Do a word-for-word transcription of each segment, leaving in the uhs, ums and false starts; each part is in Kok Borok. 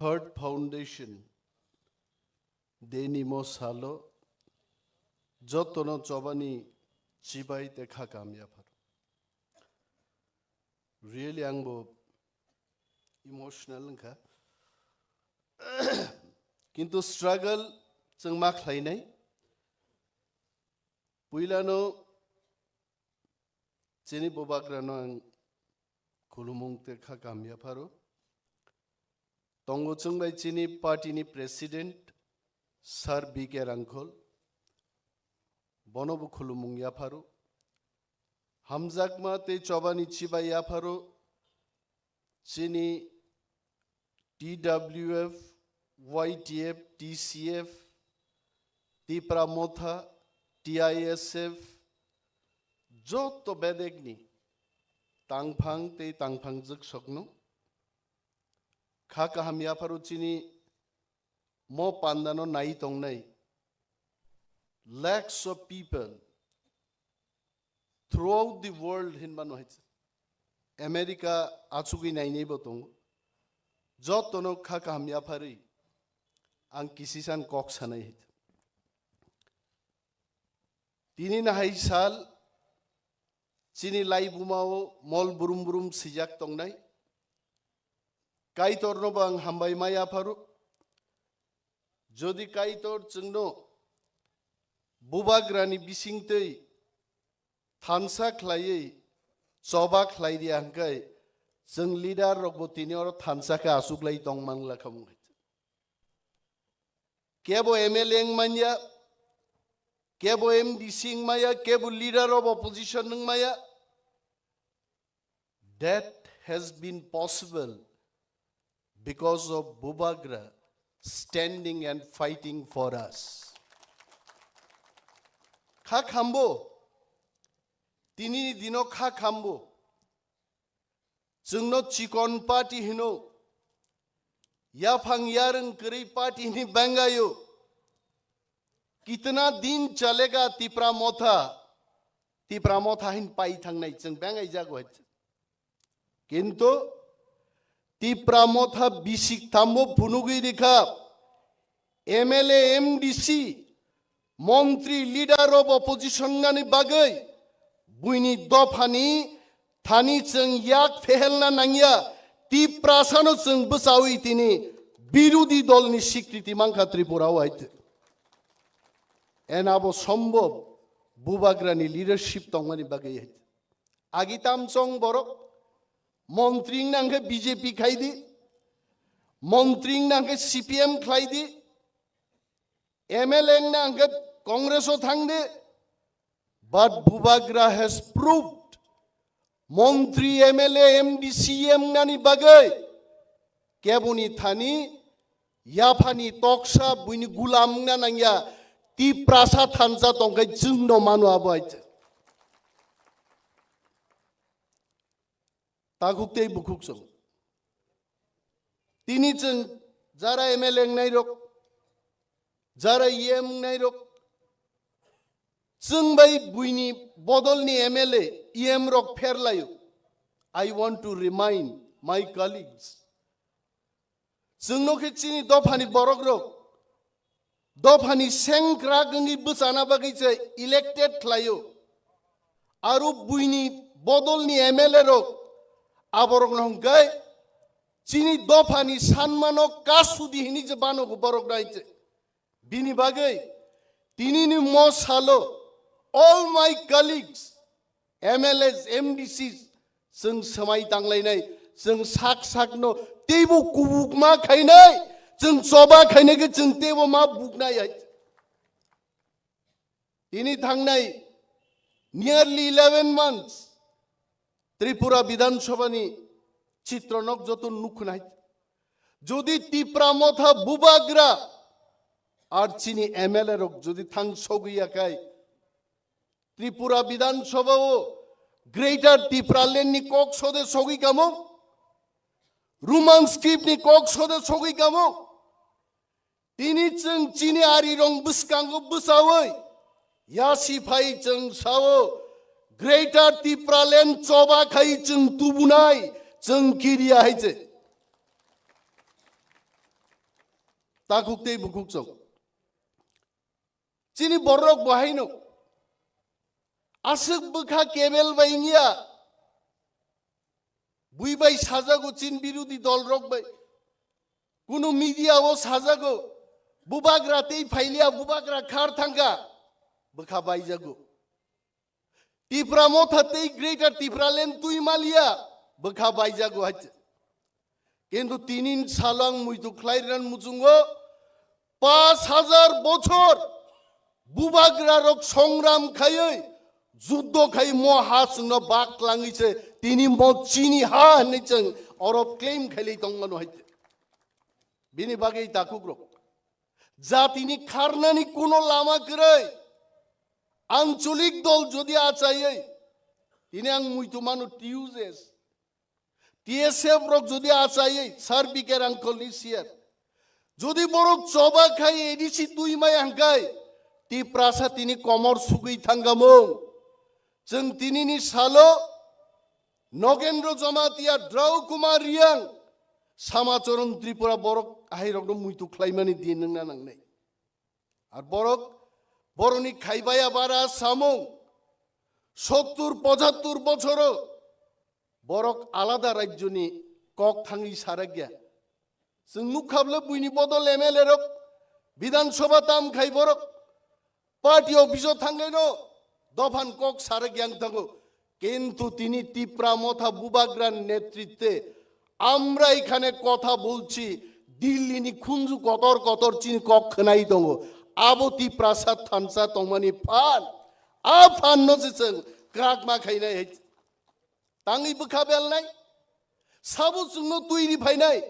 Third Foundation Day ni mo salo jotono chobani chibai te kha kaham yapharo. Really ang bo emotional wngkha. Kintu struggle chwng ma khlainai. Puilano chini bubagrano ang khulumung te kha kaham yapharo. Tongo chwng bai chini party ni president Sir B K Rangkhol, bono bo khulumung yapharo. Hamjakma tei chobani chibai yapharo chini T W F, Y T F, T C F, Tipra Motha, T I S F, joto bedekni tangphang tei tangphang jwksokno kha kaham yapharo chini mo pandano nai tongnai lakhs of people throughout the world hinmano hai. America achugwi nainaibo tongo. Jotono kha kaham yapharwi ang kisisan kok sanai hai. Tini nahai sal chini laibumao mol brum brum sijak tongnai. Kaitorno bo ang hambai ma yapharo. Jodi Kaitor chwngno bubagrani bisingtwi thansa khlaiwi choba khlai di hwnkhe chwng leader rokbo tini oro thansa khe achuklai tong mangla khamung hai. Kebo M L A wng manya, kebo M D C wng maya, kebo leader of opposition wng maya. That has been possible because of Bubagra standing and fighting for us. Kha khambo, tini dino kha khambo. Chwngno chikon party hino, yaphang yarwng kwrwi party hini bengayo. Kitna din chalega Tipra Motha, Tipra Motha hin pai thangnai chwng bengai jago hai. Kintu Tipra Motha bisik thambo phunugwi rikha, M L A, M D C, montri, leader of opposition nani bagwi buini dophani thani chwng yak phehelna nangya, Tiprasano chwng bwchawi tini birodi dolni sikriti mankha Tripura o hai. Enabo sombhob Bubagrani leadership tongmani bagwi hai. Agi tamchong borok montri wngna hwnkhe B J P khai di, montri wngna hwnkhe C P M khlai di, M L A wngna hwnkhe Congress o thang di. But Bubagra has proved montri, M L A, M D C, M nani bagwi keboni thani yaphani toksa buini gulam wngna nangya, Tiprasa thansa tongkhai chwngno mano abo hai. Takhuk tei bukhuk chwng. Tini chwng jara M L A wngnai rok, jara E M wngnai rok, chwng bai buini bodolni M L A, E M rok pherlaio. I want to remind my colleagues, chwngno khe chini dophani borok rok, dophani sengkrak wngwi bwchana bagwi se elected khlaio. Aro buini bodolni M L A rok, aborokno hwnkhe chini dophani sanmano kasudi hini je banogo borok nai je. Bini bagwi tinini mo salo all my colleagues, M L As, M D Cs, chwng swmai tanglainai, chwng sak sakno teibo kubukma khainai, chwng choba khainai khe chwng teibo ma buknai hai. Tini thangnai nearly eleven months Tripura Bidhan Sabha ni chitro nok joto nukhnai. Jodi Tipra Motha Bubagra ar chini M L A rok jodi thang sogwi ya khai, Tripura Bidhan Sabha o Greater Tipraland ni kok sode sogwi kamo, Roman script ni kok sode sogwi kamo, tini chwng chini ari rong bwskango bwchawi yasi phai chwng sao Greater Tipraland choba khai chwng tubunai chwng kiriya hai je. Takhuk tei bukhuk chwng. Chini borok bo haino. Aswk bwkha kebel bai wngya. Bui bai sajago chin birodi dol rok bai. Kunu media o sajago. Bubagra tei phailiya bubagra khar thangkha. Bwkha baijago. Tipra Motha tei Greater Tipraland twi maliya bwkha baijago hai. Kintu tinin salang muitu khlai rwna muchungo pas hajar bochor bubagra rok songram khaiwi juddo khai mo ha chwngno bak langwi se tini mo chini ha hinwi chwng oro claim khailai tongmano hai. Bini bagwi takhuk rok jatini kharnani kuno lama kwrwi ancholik dol jodi achaiwi tini ang muitu mano T U J S T S F rok jodi achaiwi, Sir B K Rangkhol ni C R, jodi borok choba khai A D C twi maya hwnkhe, Tiprasa tini komor sugwi thangkamung. Chwng tinini salo Nogendro Jamatia, Drau Kumar Riang, Samacharan Tripura borok ahai rokno muitu khlaimani din wngna nangnai. Ar borok, borokni khaibaya bara samung, sottur pochattur bochoro borok alada rajyoni kok thangwi sarakya. Chwng nukha bwle buini bodol M L A rok, Bidhan Sabha tam khai borok, party office o thanglaino dophan kok sarakya wng thango. Kintu tini Tipra Motha Bubagra netritwe আমরা এখানে কথা বলছি, দিল্লিনি khunju kotor kotor chini kok khwnai tongo. Abo Tiprasa thansa tongmani phan, a phanno se chwng kwrak ma khainai hai. Tangwi bwkha belnai, sabo chwngno twi ri phainai.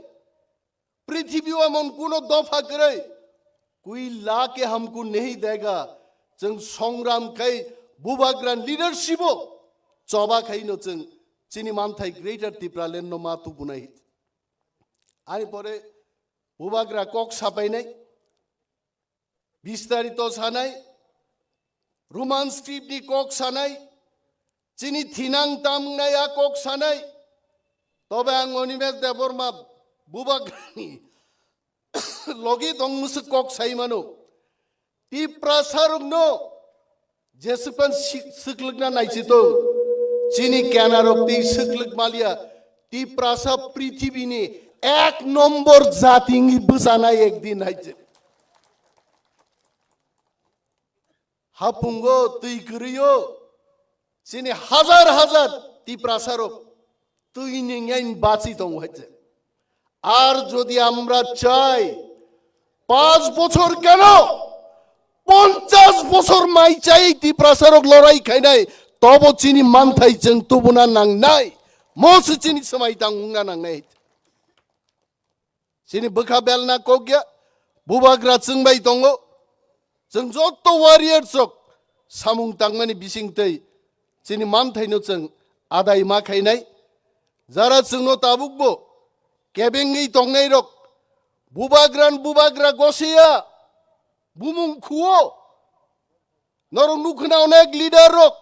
Prithibi o emon kuno dopha kwrwi, koi la ke humko nahi dega. Chwng songram khai Bubagra leadership o choba khaino chwng chini manthai Greater Tipraland no ma tubunai. Ani pore Bubagra kok sapainai, bistarito sanai, Roman script ni kok sanai, chini thinang tamnai a kok sanai. Tobe ang Animesh Debbarma Bubagrani logi tong mwswk kok sai mano. Tiprasa rokno jeswkpan sik-, swklwkna naisito. Chini kenarok tei swklwk malia. Tiprasa prithibini ek nombor jati wngwi bwchanai ekdin hai se. Hapungo twi kwrwi o chini hajar hajar Tiprasa rok twi ni nyain bachi tongo hai se. Ar jodi amra chai panch bochor keno, ponchas bochor mai chai Tiprasa rok lorai khainai, tobo chini manthai chwng tubuna nangnai, mo se chini swmai tang wngna nangnai. Chini bwkha belna kok ya, Bubagra chwng bai tongo. Chwng joto warrior chok samung tangmani bising tei chini manthaino chwng adai ma khainai. Jara chwngno tabukbo kebengwi tongnai rok, Bubagran Bubagra gosiya bumung khuo. Norok nukhna onek leader rok,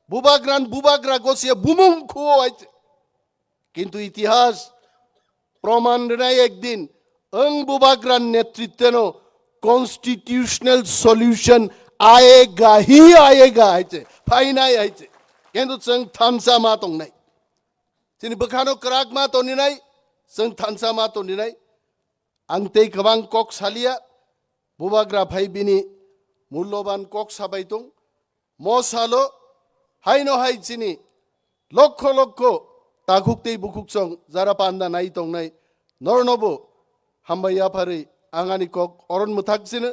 Bubagran Bubagra gosiya bumung khuo hai. Kintu itihas proman rwnai ekdin ang Bubagra netritweno constitutional solution ayega hi ayega hai se, phainai hai se. Kintu chwng thansa ma tongnai. Chini bwkhano kwrak ma toninai, chwng thansa ma toninai. Ang tei kwbang kok salia, Bubagra phai bini mulloban kok sabai tong. Mo salo haino hai chini lokho lokho takhuk tei bukhuk chong jara panda nai tongnai nornobo hambai yapharwi ang ani kok oron mwthak sino.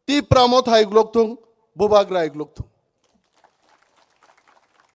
Tipra Motha iglok thung, Bubagra iglok thung.